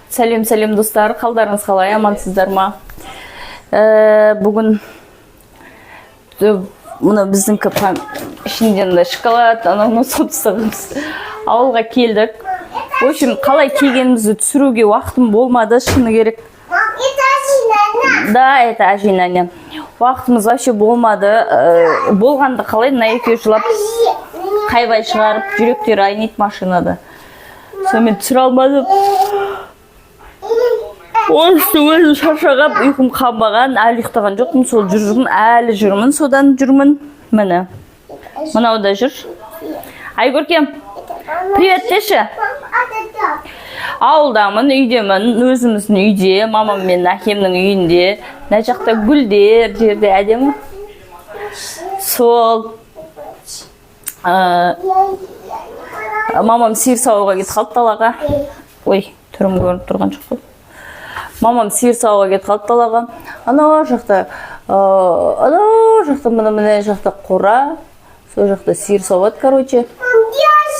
Сәлем, сәлем, достар! Қалдарыңыз қалай, амансыздар ма? Бүгін мына біздіңкі ішінде мындай шоколад, анау мынау салып тастағанбыз. Ауылға келдік. В общем, қалай келгенімізді түсіруге уақытым болмады, шыны керек. Мам, это Ажинана. Да, это Ажинаня. Уақытымыз вообще болмады. Болғанды қалай, мына екеуі жылап, қайбай шығарып, жүректері айниды машинада. Сонымен түсіре алмадым. Осы өзім шаршағап, ұйқым қанбаған, әлі ұйықтаған жоқпын, сол жүрмін, әлі жүрмін, содан жүрмін. Міне. Мынау да жүр. Айгөркем, привет деші. Ауылдамын, үйдемін, өзіміздің үйде, мамам мен әкемнің үйінде. Мына жақта гүлдер, жерде әдемі. Сол мамам сиыр саууға кетіп қалды далаға. Ой, түрім көрініп тұрған жоқ қой. Мамам сиыр саууға кетіп қалды далаға. Анау жақта, анау жақта, мына мына жақта қора. Сол жақта сиыр сауады, короче.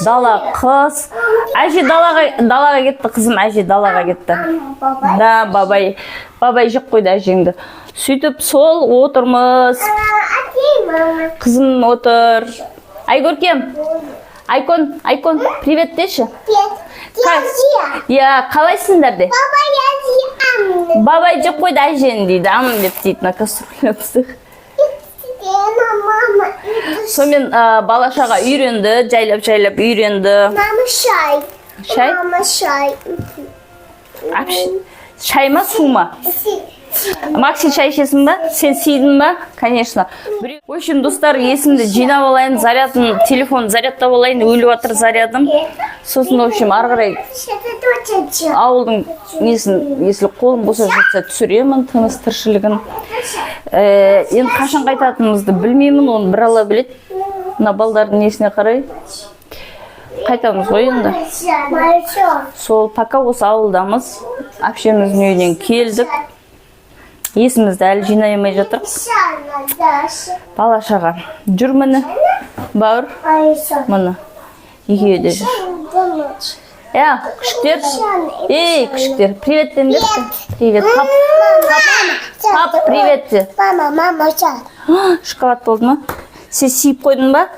Дала қыс. Әже далаға кетті, қызым, әже далаға кетті. Да, бабай, бабай жеп қойды әжеңді. Сөйтіп сол отырмыз. Қызым отыр. Айгөркем. Айкон, Айкон, привет деші. Иә, қалайсыңдар де. Бабай жеп қойды әжені дейді, ам деп дейді мына кастрюля. Сонымен бала шаға үйренді, жайлап жайлап үйренді. Мама, шай. Шай? Мама, шай. Шай ма, су ма? Макси, шай ішесің ба? Сен сидің ба? Конечно. В общем, достар, есімді жинап алайын, зарядын, телефон зарядтап алайын, өліп жатыр зарядым. Сосын, в общем, ары қарай ауылдың несін, если қолым босап жатса, түсіремін тыныс тіршілігін. Енді қашан қайтатынымызды білмеймін, оны бір Алла біледі. Мына балдардың несіне қарай қайтамыз ғой енді. Сол пока осы ауылдамыз. Әпшеміздің үйінен келдік. Есімізді әлі жинай алмай жатырмыз. Бала шаға жүр, міне, бауыр, міне, екеуі де жүр. Иә, күшіктер, ей, күшіктер, привет деңдерші. Привет, пап, пап, привет де. Мама, мама, шай. Шоколад болды ма? Сен сиіп қойдың ба?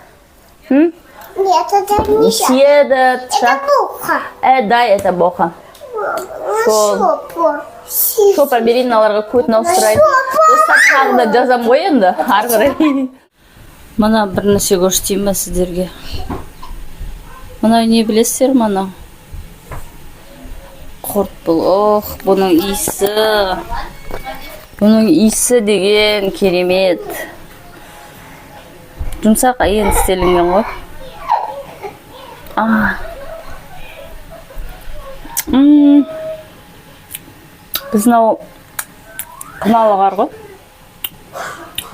М? Нет, это не шай. Сиеді. Это буха. Да, это боха. Сол. Шопа. Шопа берейін аларға, көтін ауыстырайын. Достар, тағы да жазамын ғой енді ары қарай. Мына бір нәрсе көрсетейін ба сіздерге? Мынау не, білесіздер ме? Анау құрт бұл. Ох, бұның иісі, бұның иісі деген керемет. Жұмсақ, енді істелінген ғой. А. Біз мынау қыналы қар ғой,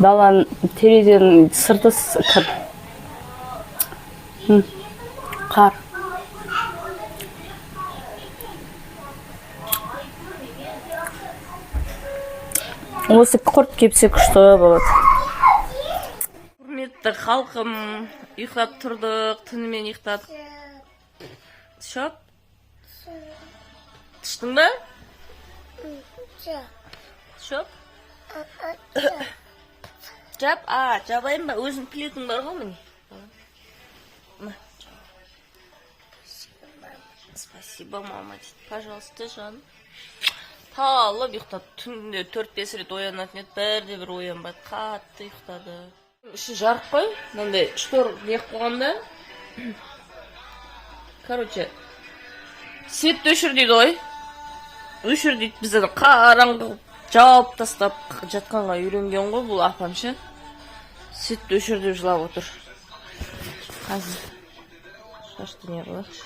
даланың, терезенің сырты кір. Қар. Осы құрт кепсе, күшті болады. Құрметті халқым, ұйықтап тұрдық, түнімен ұйықтадық. Шоп, түштің ба? Шоп, жап. А, жабайын ба? Өзің пледің бар ғой, міне. Мә, жап. Спасибо, мама дейді. Пожалуйста, жаным. Талып ұйықтады. Түнде төрт бес рет оянатын еді, бірде бір оянбады, қатты ұйықтады. Іші жарық қой, мынандай штор неғып қойған да. Короче, светті өшір дейді ғой, өшір дейді. Біз ана қараңғы қылып жауып тастап жатқанға үйренген ғой бұл апам ше. Светті өшір деп жылап отыр. Қазір шашты не қылайықшы,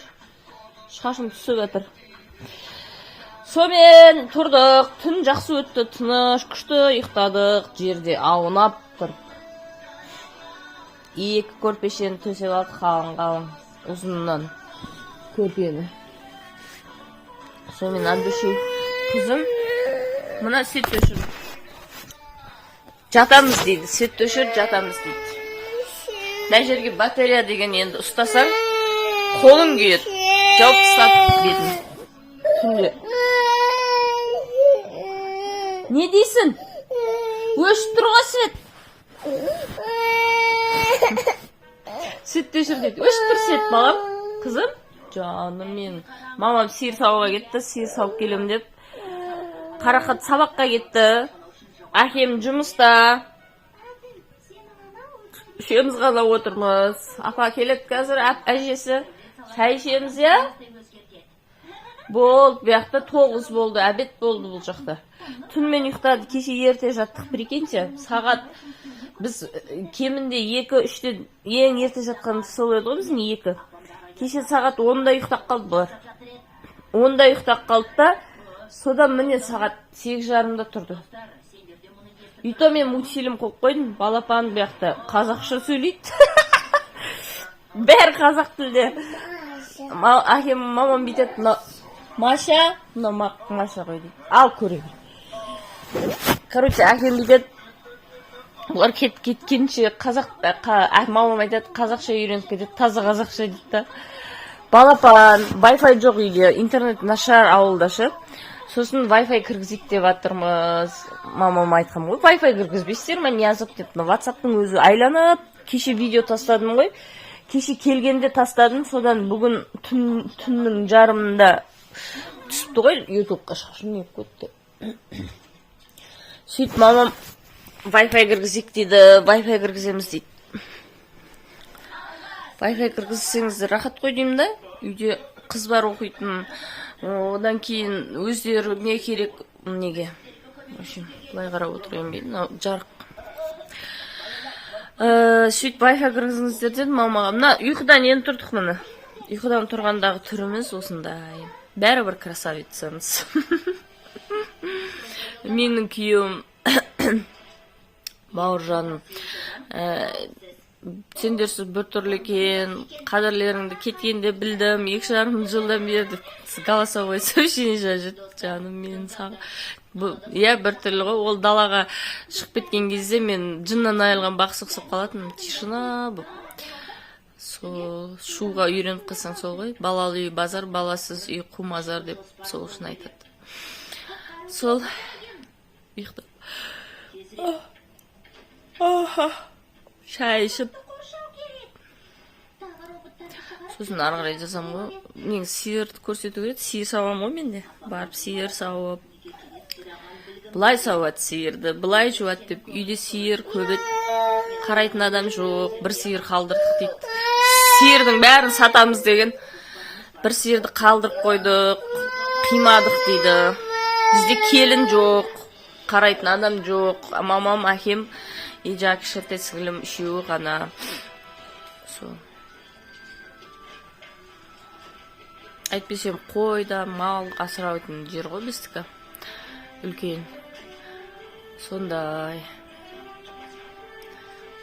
шашым түсіп жатыр. Сонымен тұрдық, түн жақсы өтті, тыныш, күшті ұйықтадық. Жерде аунап тұрып, екі көрпешені төсеп алдық, қалың қалың ұзыннан көрпені. Сонымен от души, қызым, мына светті өшір, жатамыз дейді. Светті өшір, жатамыз дейді. Мына жерге батарея деген, енді ұстасаң, қолың күйеді. Жауып тастадық бетін түнде. Не дейсің? Өшіп тұр ғой свет. Свет өшір дейді. Өшіп тұр свет, балам. Қызым. Жаным мен. Мамам сиыр саууға кетті, сиыр сауып келемін деп. Қарақат сабаққа кетті. Әкем жұмыста. Үшеуміз ғана отырмыз. Апа келеді қазір, әжесі. Шай ішеміз, иә? Болды, бұл жақта 9 болды, обед болды бұл жақта. Түнімен ұйықтады, кеше ерте жаттық, прикиньте. Сағат біз кемінде 2-3-те ең ерте жатқанымыз сол еді ғой біздің 2. Кеше сағат 10-да ұйықтап қалды бұлар. 10-да ұйықтап қалды да, содан міне сағат 8:30-да тұрды. И то мен мультфильм қойып қойдым, балапан бұл жақта қазақша сөйлейді. Бәрі қазақ тілде. Әкем, мамам бүйтеді, мына Маша, мынау Маша ғой дейді. Ал көре бер. Короче, әкем бүйтеді, бұлар кеткенше қазақ, мамам айтады, қазақша үйреніп кетеді, таза қазақша дейді да. Балапан, Wi-Fi жоқ үйде, интернет нашар ауылда ше. Сосын Wi-Fi кіргізейік деп жатырмыз. Мамам айтқан ғой, Wi-Fi кіргізбейсіздер ма, не азап деп. Мына WhatsApp'тың өзі айланып, кеше видео тастадым ғой. Кеше келгенде тастадым, содан бүгін түннің жарымында түсіпті ғой ютубқа, шашым не кетті. Сөйтіп мамам Wi-Fi кіргізейік дейді, Wi-Fi кіргіземіз дейді. Wi-Fi кіргізсеңіздер рахат қой деймін да. Үйде қыз бар оқитын, одан кейін өздеріне керек неге. В общем, былай қарап отырайын ба, мынау жарық. Сөйтіп Wi-Fi кіргізіңіздер дедім мамаға. Мына ұйқыдан енді тұрдық міне. Ұйқыдан тұрғандағы түріміз осындай. Бәрібір красавицамыз. Менің күйеуім Бауыржаным, сендерсіз біртүрлі екен, қадірлеріңді кеткенде білдім, 2,5 жылдан бері деп голосовой сообщение жазып, жаным менің саған. Иә, біртүрлі ғой, ол далаға шығып кеткен кезде мен жыннан айырылған бақсы ұқсап қалатынмын, тишина болып. Сол шуға үйреніп қалсаң сол ғой, балалы үй базар, баласыз үй қу мазар деп сол үшін айтады. Сол ұйықтап, шай ішіп, сосын ары қарай жазамын ғой. Негізі сиырды көрсету керек, сиыр сауамын ғой мен де. Барып сиыр сауып, былай сауады сиырды, былай жуады деп. Үйде сиыр көп еді, қарайтын адам жоқ, бір сиыр қалдырдық дейді. Сиырдың бәрін сатамыз деген, бір сиырды қалдырып қойдық, қимадық дейді. Бізде келін жоқ, қарайтын адам жоқ, мамам, әкем и жаңағы кішкентай сіңілім үшеуі ғана. Сол әйтпесе қой да мал асырайтын жер ғой біздікі үлкен. Сондай,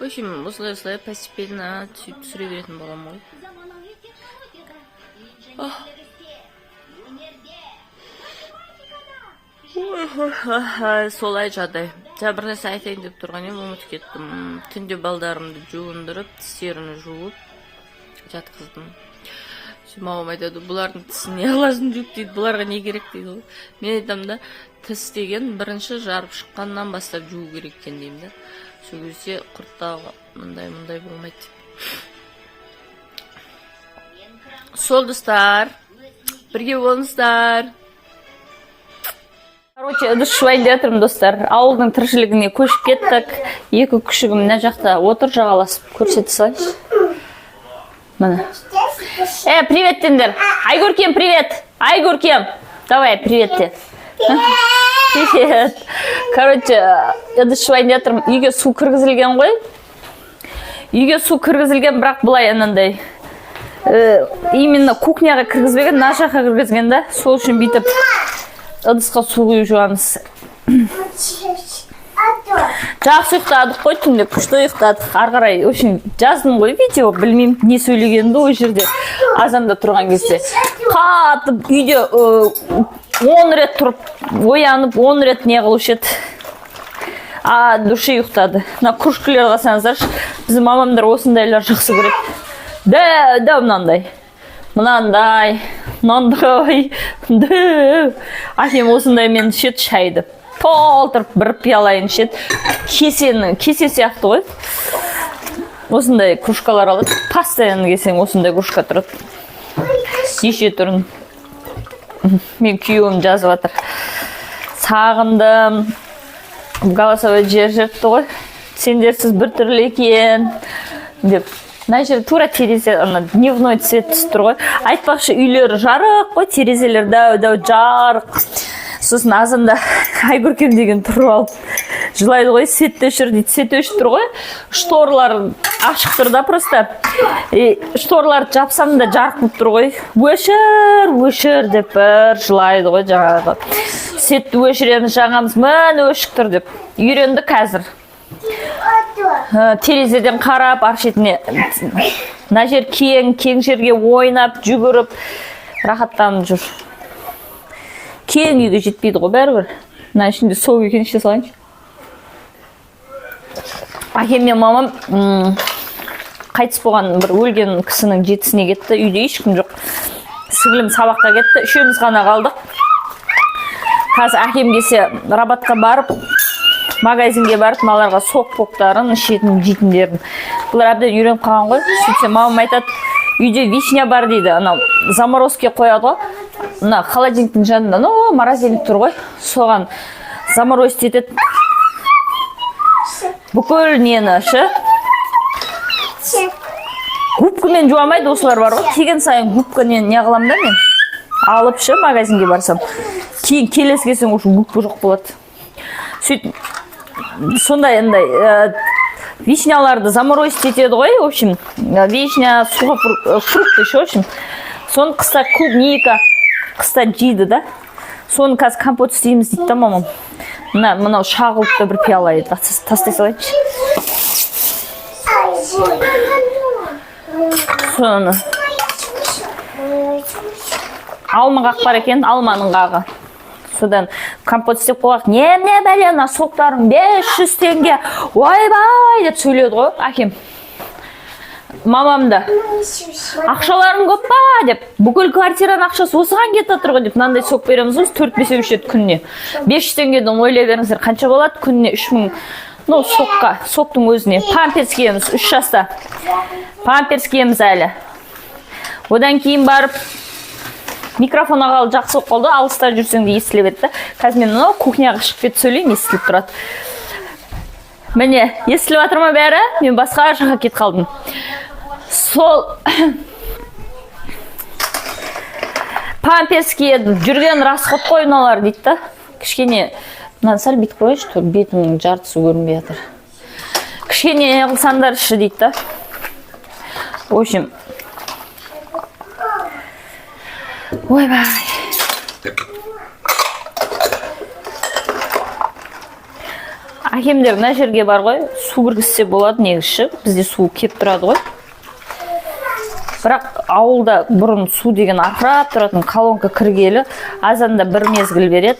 в общем, осылай осылай постепенно сөйтіп түсіре беретін боламын ғой. Ах. Ой, солай жағдай. Жаңа бір нәрсе айтайын деп тұрған едім, ұмытып кеттім. Түнде балдарымды жуындырып, тістерін жуып жатқыздым. Сөйтіп мамам айтады, бұлардың тісін не қыласың жуып дейді, бұларға не керек дейді ғой. Мен айтамын да, тіс деген бірінші жарып шыққаннан бастап жуу керек екен деймін да. Сол кезде құрттағы мындай мындай болмайды деп. Сол, достар, бірге болыңыздар. Короче, ыдыс жуайын деп жатырмын, достар. Ауылдың тіршілігіне көшіп кеттік. Екі күшігім мына жақта отыр жағаласып, көрсете салайыншы. Міне. Привет деңдер. Айгөркем, привет. Айгөркем. Давай, привет де. Привет. Короче, ыдыс жуайын деп жатырмын. Үйге су кіргізілген ғой. Үйге су кіргізілген, бірақ былай анандай именно кухняға кіргізбеген, мына жаққа кіргізген да. Сол үшін бүйтіп ыдысқа су құйып жуамыз. Жақсы ұйықтадық қой түнде, күшті ұйықтадық. Ары қарай, в общем, жаздым ғой видео, білмеймін не сөйлегенімді ол жерде. Азанда тұрған кезде қатып үйде 10 рет тұрып оянып, 10 рет не қылушы еді. А души ұйықтады. Мына кружкаларды қарасаңыздаршы, біздің мамамдар осындайлар жақсы көреді. Да, да, мынандай. Мынандай, мынандай. Дәу. Әкем осындаймен ішеді шайды. Толтырып бір пиалайын ішеді. Кесені, кесе сияқты ғой. Осындай кружкалар алады. Постоянно келсең, осындай кружка тұрады. Неше түрін. Мен күйеуім жазып жатыр. Сағындым. Голосовой жер жіберіпті ғой. Сендерсіз біртүрлі екен деп. Мына жерде тура терезе, ана дневной свет түсіп тұр ғой. Айтпақшы, үйлері жарық қой, терезелер дәу дәу жарық. Сосын азанда Айкөркем деген тұрып алып жылайды ғой, светті өшір дейді. Свет өшіп тұр ғой, шторлар ашық тұр да просто. И шторларды жапсам да жарық болып тұр ғой. Өшір, өшір деп бір жылайды ғой жаңағы. Светті өшіреміз, жағамыз, міне өшік тұр деп. Үйренді қазір. Терезеден қарап, ар шетіне мына жер кең, кең жерге ойнап, жүгіріп, рахаттанып жүр. Кең үйге жетпейді ғой бәрібір. Мына ішінде сок екен, іше салайыншы. Әкем мен мамам қайтыс болған бір өлген кісінің жетісіне кетті. Үйде ешкім жоқ. Сіңлім сабаққа кетті, үшеуміз ғана қалдық. Қазір әкем келсе, Рабатқа барып, магазинге барып, мыналарға сок поктарын, ішетін жейтіндерін. Бұлар әбден үйреніп қалған ғой. Сөйтсе, мамам айтады, үйде вишня бар дейді. Анау заморозке қояды ғой. Мына холодильниктің жанында, ну, морозильник тұр ғой. Соған заморозить етеді. Бүкіл нені ше. Губкамен жуамайды осылар бар ғой. Келген сайын губкамен не қыламын да мен. Алып ше, магазинге барсам. Кейін келесі келсең, уже губка жоқ болады. Сөйтіп сондай андай вишняларды заморозить етеді ғой, в общем, вишня, фрукты еще, в общем. Соны қыста, клубника қыста жейді да. Соны қазір компот істейміз дейді да мамам. Мына мынау шағылып та бір пиала еді. Тастай салайыншы. Соны алма қақ бар екен, алманың қағы. Содан компот істеп қойғақ. Немене бәле, мына соктарың 500 теңге, ойбай деп сөйледі ғой әкем. Мамам да ақшаларың көп па деп, бүкіл квартираның ақшасы осыған кетіп жатыр ғой деп. Мынандай сок береміз ғой, төрт бесеу ішеді күніне. 500 теңгеден ойлай беріңіздер, қанша болады күніне? 3000, ну, сокқа, соктың өзіне. Памперс киеміз, 3 жаста памперс киеміз әлі. Одан кейін барып микрофон алғалы жақсы болып қалды, алыста жүрсең де естіле береді да. Қазір мен мынау кухняға шығып кетіп сөйлеймін, естіліп тұрады. Міне, естіліп жатыр ма бәрі? Мен басқа жаққа кетіп қалдым. Сол памперс киеді, жүрген расход қой мыналар дейді да. Кішкене мынаны сәл бүйтіп қояйыншы, то бетімнің жартысы көрінбей жатыр. Кішкене не қылсаңдаршы дейді да. В общем, ойбай, әкемдер мына жерге бар ғой, су кіргізсе болады негізі ше. Бізде су кеп тұрады ғой, бірақ ауылда бұрын су деген арқырап тұратын. Колонка кіргелі азанда бір мезгіл береді,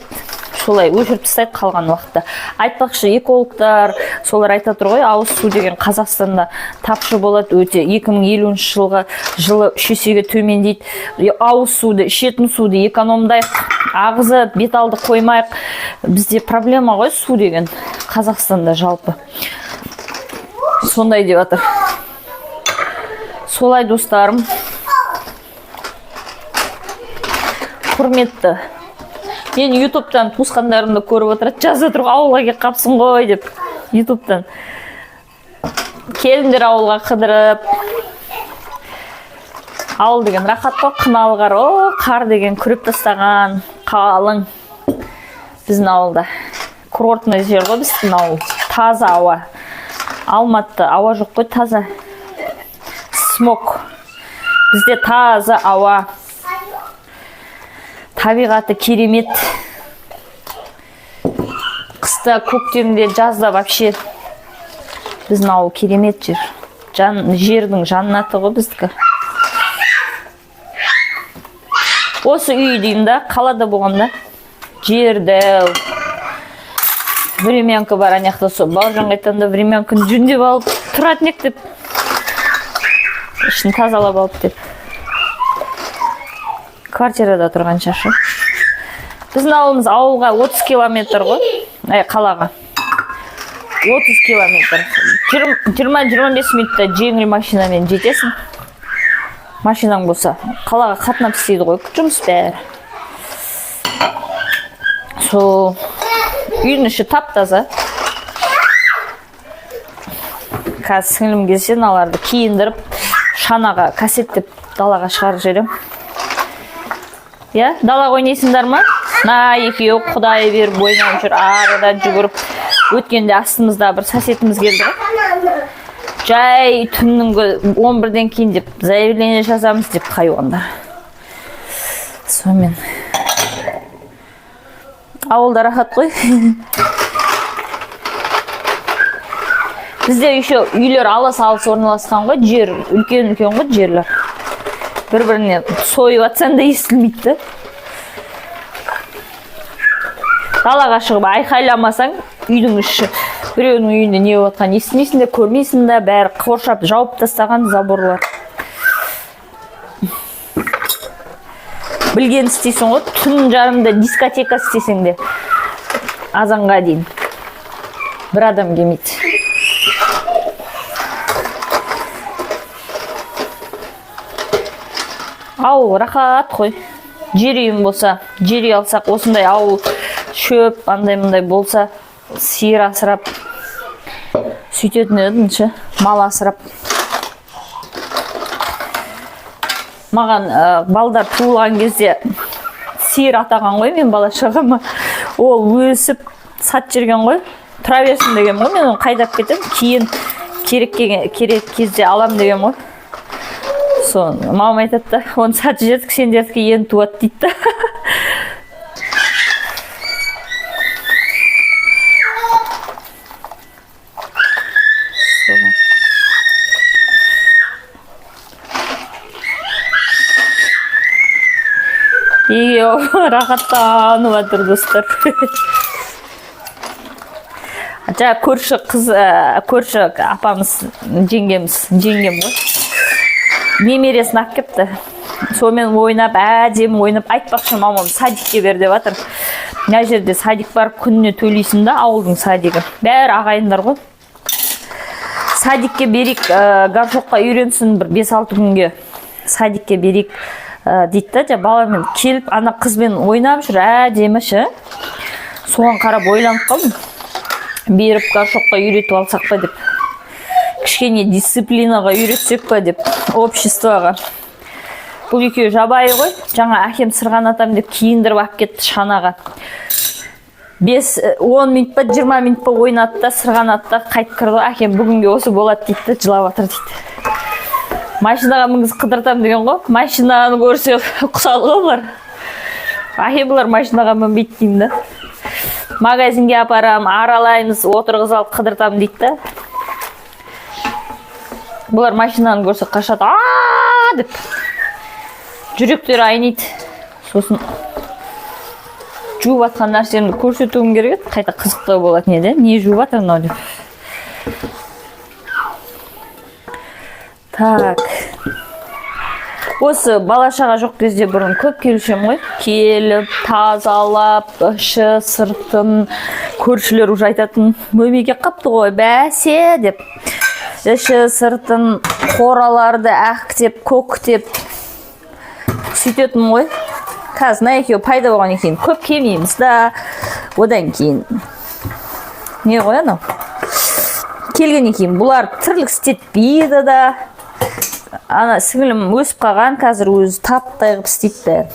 солай өшіріп тастайды қалған уақытта. Айтпақшы, экологтар солар айтып отыр ғой, ауыз су деген Қазақстанда тапшы болады өте. 2050 жылғы жылы үш есеге төмендейді. Ауыз суды, ішетін суды экономдайық, ағызып бет алды қоймайық. Бізде проблема ғой су деген Қазақстанда жалпы, сондай деп жатыр. Солай, достарым, құрметті мен ютубтан туысқандарым да көріп отырады, жазып отыр ғой, ауылға келіп қапсың ғой деп. Ютубтан келіңдер ауылға қыдырып. Ауыл деген рахат қой, қыналы қар, о, қар деген күреп тастаған қалың. Біздің ауылда курортный жер ғой біздің ауыл, таза ауа. Алматыда ауа жоқ қой таза, смог. Бізде таза ауа, табиғаты керемет. Қыста, көктемде, жазда вообще біздің ауыл керемет жер. Жан, жердің жаннаты ғой біздікі. Осы үй деймін да, қалада болғанда жер дәу, времянка бар ана жақта. Сол Бауыржанға айтамын да, времянканы жөндеп алып тұратын едік деп, ішін тазалап алып деп, квартирада тұрғанша шы. Біздің ауылымыз ауылға 30 километр ғой. Қалаға 30 километр. 20-25 минутта жеңіл машинамен жетесің. Машинаң болса, қалаға қатынап істейді ғой, жұмыс бәрі. Сол үйдің іші тап-таза. Қазір сіңілім келсе, мыналарды киіндіріп, шанаға кассеттеп далаға шығарып жіберемін. Иә, далаға ойнайсыңдар ма? Мына екеуі құдай беріп ойнап жүр, арыда жүгіріп. Өткенде астымызда бір соседіміз келді ғой. Жай түннің 11-ден кейін деп заявление жазамыз деп хайуандар. Сонымен ауылда рахат қой. Бізде еще үйлер алыс-алыс орналасқан ғой, жер үлкен-үлкен ғой жерлер. Бір-біріне сойып атсаң да естілмейді да. Далаға шығып айқайламасаң, үйдің іші, біреудің үйінде не болып жатқанын естімейсің де, көрмейсің де, бәрі қоршап жауып тастаған заборлар. Білген істейсің ғой, түн жарымда дискотека істесең де азанға дейін бір адам келмейді. Ауыл рахат қой. Жер үйім болса, жер үй алсақ, осындай ауыл шөп андай-мындай болса, сиыр асырап сөйтетін едім ше, мал асырап. Маған балдар туылған кезде сиыр атаған ғой мен бала шағама. Ол өсіп сат жүрген ғой, тұра берсін деген ғой, мен оны қайдап кетемін, кейін керек кезде алам деген ғой. Соны мамам айтады да, оны сатып жібердік, сендердікі енді туады дейді да. Екеуі рахаттанып жатыр достар. Жаңа көрші қыз, көрші апамыз, жеңгеміз, жеңгем ғой, немересін алып келіпті. Сонымен ойнап, әдемі ойнап, айтпақшы мамам садикке бер деп жатыр. Мына жерде садик бар, күніне төлейсің да, ауылдың садигі. Бәрі ағайындар ғой. Садикке берейік, горшокқа үйренсін бір 5-6 күнге. Садикке берейік, дейді да, жаңа баламен келіп, ана қызбен ойнап жүр, әдемі ше. Соған қарап ойланып қалдым. Беріп горшокқа үйретіп алсақ па деп. Кішкене дисциплинаға үйретсек па деп, обществоға. Бұл екеуі жабайы ғой. Жаңа әкем сырғанатам деп киіндіріп алып кетті шанаға. 5-10 минут па, 20 минут па ойнады да, сырғанады да, қайтып кірді. Әкем бүгінге осы болады дейді да, жылап жатыр дейді. Машинаға мінгізіп қыдыртам деген ғой. Машинаны көрсе құсады ғой бұлар. Әкем бұлар машинаға мінбейді деймін да. Магазинге апарам, аралаймыз, отырғызып алып қыдыртам дейді да. Бұлар машинаны көрсе қашады, а деп. Жүректері айниды. Сосын жуып жатқан нәрсемді көрсетуім керек еді. Қайта қызықтау болатын еді. Не жуып жатыр мынау деп. Так. Осы бала шаға жоқ кезде бұрын көп келуші едім ғой. Келіп, тазалап, іші, сыртын, көршілер уже айтатын, бөлмеге қапты ғой, бәсе деп. Іші, сыртын, қораларды әктеп, көктеп сөйтетін ғой. Қазір мына екеуі пайда болғаннан кейін көп келмейміз да. Одан кейін не ғой анау? Келгеннен кейін бұлар тірлік істетпейді да. Ана сіңілім өсіп қалған, қазір өзі таптай қылып істейді бәрін.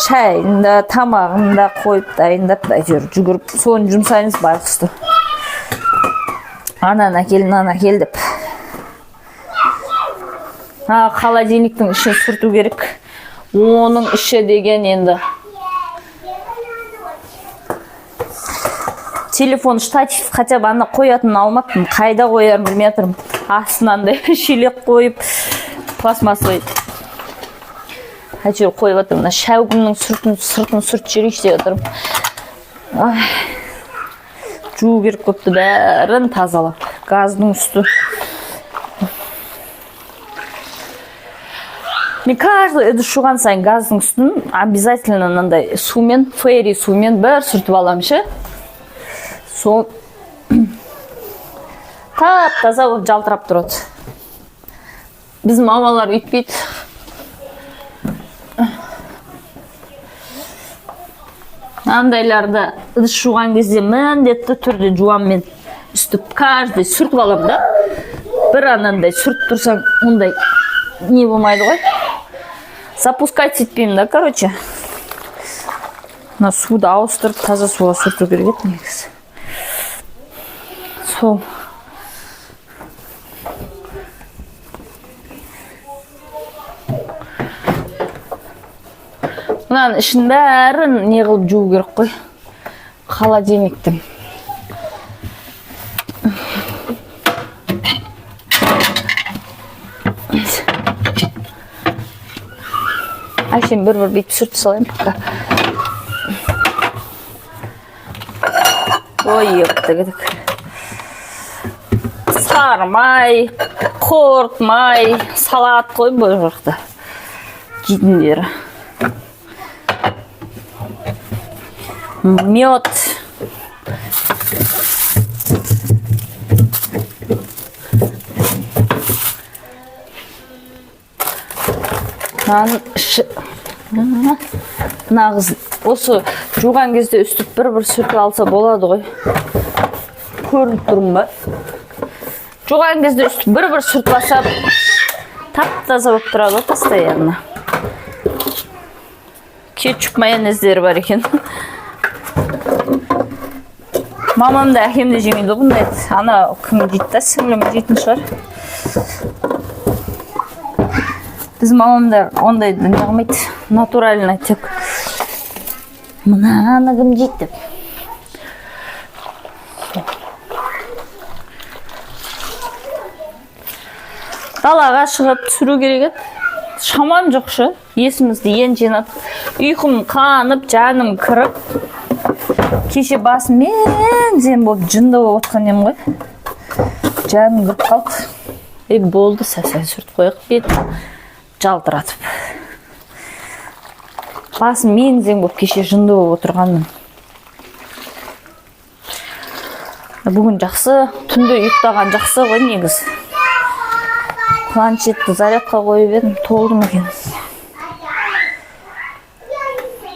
Шайын да, тамағын да қойып дайындап, әйтеуір жүгіріп соны жұмсаймыз байғұсты. Ананы әкел, мынаны әкел деп. Холодильниктің ішін сүрту керек. Оның іші деген енді. Телефон штатив хотя бы ана қоятынын алмаппын. Қайда қоярын білмей жатырмын. Астына андай шелек қойып, пластмассовый. Әйтеуір қойып жатырмын. Мына шәугімнің сыртын сүртіп жіберейінші деп жатырмын. Ай, жуу керек болыпты бәрін тазалап. Газдың үсті. Мен каждый ыдыс жуған сайын газдың үстін обязательно мынандай сумен, фейри сумен бір сүртіп аламын ше. Сол тап таза болып жалтырап тұрады. Біздің мамалар өйтпейді. Андайларды ыдыс жуған кезде міндетті түрде жуамын мен. Үстіп каждый сүртіп аламын да. Бір анандай сүртіп тұрсаң, ондай не болмайды ғой. Запускать етпеймін да, короче. Мына суды ауыстырып, таза суға сүрту керек еді негізі. Сол. Мынаның ішін бәрін не қылып жуу керек қой. Холодильниктің. Әшейін бір-бір бүйтіп сүртіп салайын пока. Ой, ектігідік. Сары май, құрт май, салат қой бұл жақта. Жейтіндері. Мед. Мынаның іші. Мына қыз осы жуған кезде үстіп бір-бір сүртіп алса болады ғой. Көрініп тұрмын ба? Жуған кезде үстіп бір-бір сүртіп алса тап-таза болып тұрады ғой постоянно. Кетчуп, майонездері бар екен. Мамам да, әкем де жемейді ғой бұндайды. Ана кім жейді да, сіңлім жейтін шығар. Біз мамам да ондайды не қылмайды. Натурально тек. Мынаны кім жейді деп. Далаға шығып түсіру керек еді. Шамам жоқ шы. Есімізді ен жинадық. Ұйқым қанып, жаным кіріп. Кеше басым мен-зен болып жынды болып отқан едім ғой. Жаным кіріп қалды. Ей, болды, сәл-сәл сүртіп қояйық бетін жалтыратып. Басым мен-зен болып кеше жынды болып отырғанмын. Бүгін жақсы, түнде ұйықтаған жақсы ғой негізі. Планшетті зарядқа қойып едім, толды ма екен?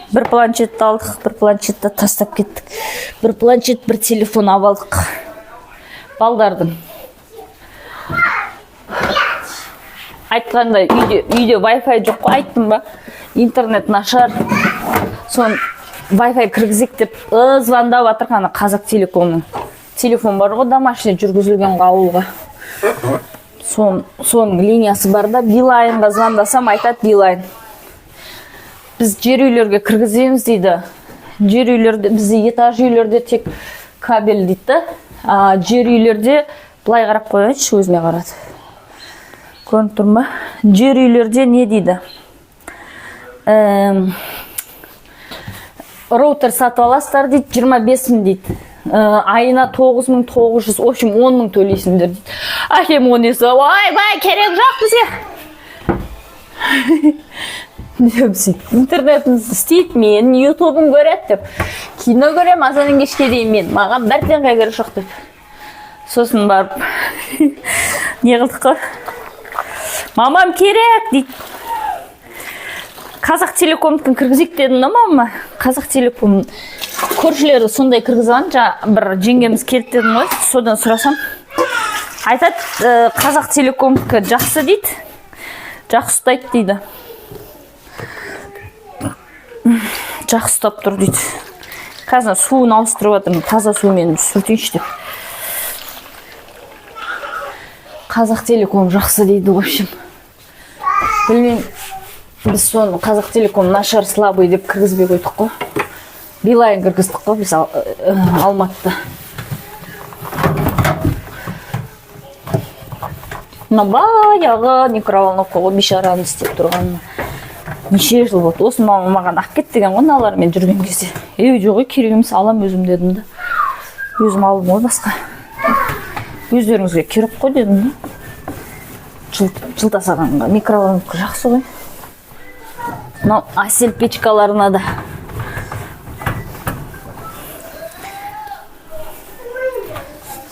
Бір планшетті алдық, бір планшетті тастап кеттік. Бір планшет, бір телефон алып алдық. Балдардың. Айтқандай, үйде Wi-Fi жоқ қой, айттым ба? Интернет нашар. Сон Wi-Fi кіргізейік деп звондап жатыр ана Қазақ Телекомның. Телефон бар ғой, домашний жүргізілген ғой ауылға. Соның линиясы бар да, Билайнға звондасам, айтады Билайн. Біз жер үйлерге кіргіземіз дейді. Жер үйлерде, бізде этаж үйлерде тек кабель дейді да. Жер үйлерде былай қарап қояйыншы, өзіме қарады. Көрініп тұр ма? Жер үйлерде не дейді? Роутер сатып аласыздар дейді, 25 мың дейді. Айына 9900, в общем, 10 мың төлейсіңдер дейді. Әкем оны естіп, ойбай, керек жоқ бізге. Деп сөйтіп, интернетіміз істейді, мен ютубын көреді деп. Кино көремін азаннан кешке дейін мен. Маған бірден керек жоқ деп. Сосын барып, не қылдық қой? Мамам керек дейді. Қазақ Телекомдікін кіргізейік дедім да мамама. Қазақ Телеком көршілері сондай кіргізіп алған, жаңа бір жеңгеміз келді дедім ғой, содан сұрасам. Айтады, Қазақ Телекомдікі жақсы дейді. Жақсы ұстайды дейді. Жақсы ұстап тұр дейді. Қазір суын ауыстырып жатырмын, таза сумен сүртейінші деп. Қазақ Телеком жақсы дейді, в общем. Білмеймін, біз соны Қазақ Телеком нашар, слабый деп кіргізбей қойдық қой. Билайн кіргіздік қой біз Алматыда. Мына баяғы микроволновка ғой, бейшараны істеп тұрғанына. Неше жыл болды. Осы мама маған алып кет деген ғой мыналармен жүрген кезде. Ей, жоқ, ей, керек емес, алам өзім дедім да. Өзім алдым ғой басқа. Өздеріңізге керек қой дедім да. Жылта салғанға микроволновка жақсы ғой. Мынау Асель печкаларына да.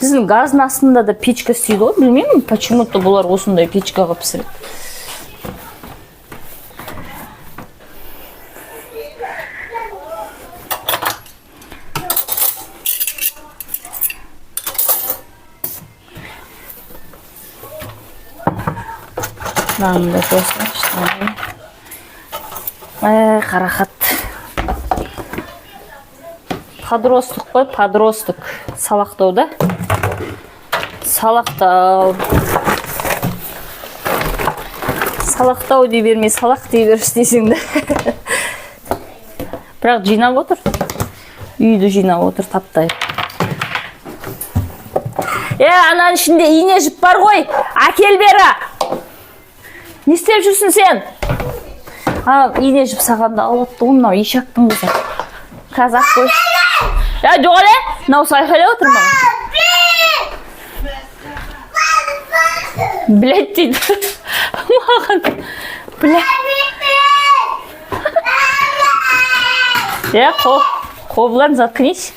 Біздің газдың астында да печка істейді ғой, білмеймін, почему-то бұлар осындай печкаға пісіреді. Мынаны да қосайыншы. Ай, қарақат. Подросток қой, подросток. Салақтау да? Салақтау. Салақтау дей бермей, салақ дей берші дейсің да. Бірақ жинап отыр. Үйді жинап отыр, таптай. Е, ананың ішінде ине жіп бар ғой. Әкел бері. Не істеп жүрсің сен? А, ине жіп саған да алып ғой мынау ишактың қызы. Қазақ қой. Я, жоқ әле, мынау айқайлап отыр маған. Блять дейді. Маған. Бля. Я, Қоблан, заткнись.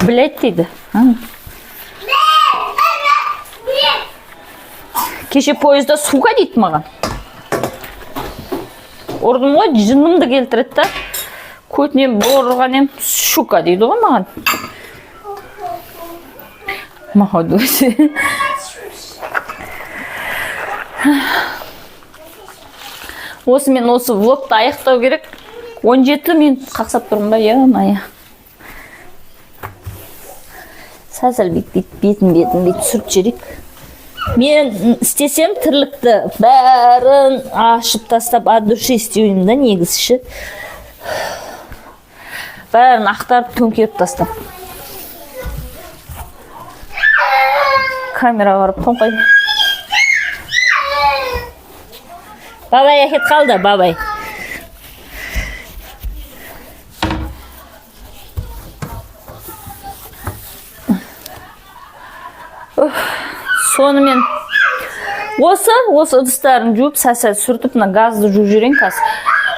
Блять дейді. А. Кеше пойызда сука дейді маған. Ұрдым ғой, жынымды келтіреді да. Көтінен ұрған ем, щука дейді ғой маған. Маған өзі. Осымен осы влогты аяқтау керек. 17 минут қақсап тұрмын ба, е-мое. Сәл-сәл бүйтіп бетін бүйтіп сүртіп жіберейік. Мен істесем тірлікті бәрін ашып тастап от души істеуім да негізі ше. Бәрін ақтарып төңкеріп тастап. Камераға барып тоңқай. Бабай әкет қалды, бабай. Сонымен осы ыдыстарын жуып, сәл-сәл сүртіп, мына газды жуып жіберейін қазір.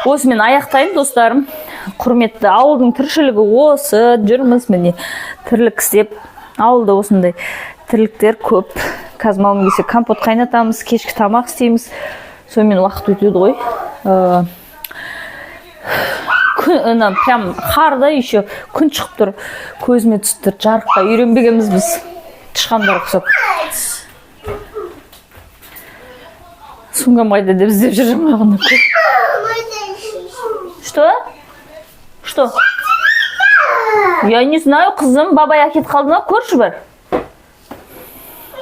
Осымен аяқтайын, достарым. Құрметті ауылдың тіршілігі осы, жүрміз міне тірлік істеп. Ауылда осындай тірліктер көп. Қазір малым келсе компот қайнатамыз, кешкі тамақ істейміз. Сонымен уақыт өтеді ғой. Күн, ана, прям қарда еще күн шығып тұр, көзіме түсіп тұр. Жарыққа үйренбегенбіз біз, тышқандар ұқсап. Сумкам қайда деп іздеп жүр жаңағыны. Что? Что? Я не знаю, қызым, бабай әкетіп қалды ма? Көрші бар.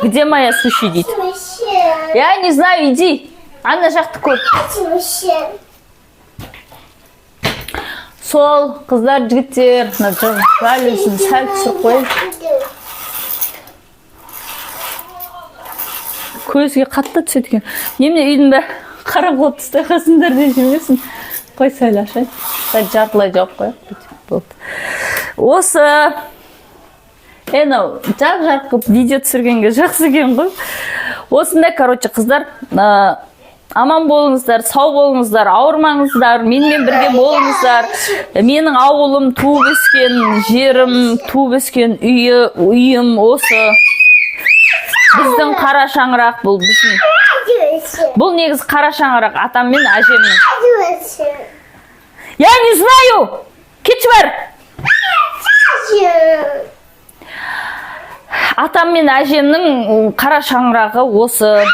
Где моя суши дейді? Я не знаю, иди. Ана жақты көр. Сол, қыздар, жігіттер, мына жалюзін сәл түсіріп қояйын. Көзге қатты түседі екен. Немене үйдің бәрі қараңғы болып түсті қалсыңдар деп жүрмесін. Қой, сәл ашайын. Сәл жартылай жауып қояйық. Болды. Осы мынау жап-жарық қылып видео түсіргенге жақсы екен ғой. Осындай, короче, қыздар, аман болыңыздар, сау болыңыздар, ауырмаңыздар, менімен бірге болыңыздар. Менің ауылым, туып өскен жерім, туып өскен үйім осы. Біздің қара шаңырақ бұл біздің. Бұл негізі қара шаңырақ атам мен әжемнің. Я не знаю. Кетші бар. Атам мен әжемнің қара шаңырағы осы.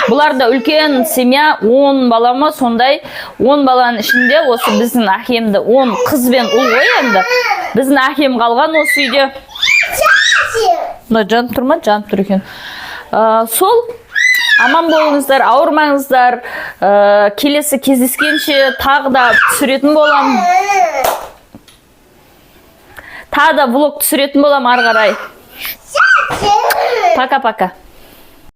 Бұлар да үлкен семья, 10 бала ма сондай. 10 баланың ішінде осы біздің әкемді 10 қыз бен ұл ғой енді. Біздің әкем қалған осы үйде. Мына жанып тұр ма? Жанып тұр екен. Сол, аман болыңыздар, ауырмаңыздар. Келесі кездескенше тағы да түсіретін болам. Тағы да влог түсіретін болам ары қарай. Пока-пока.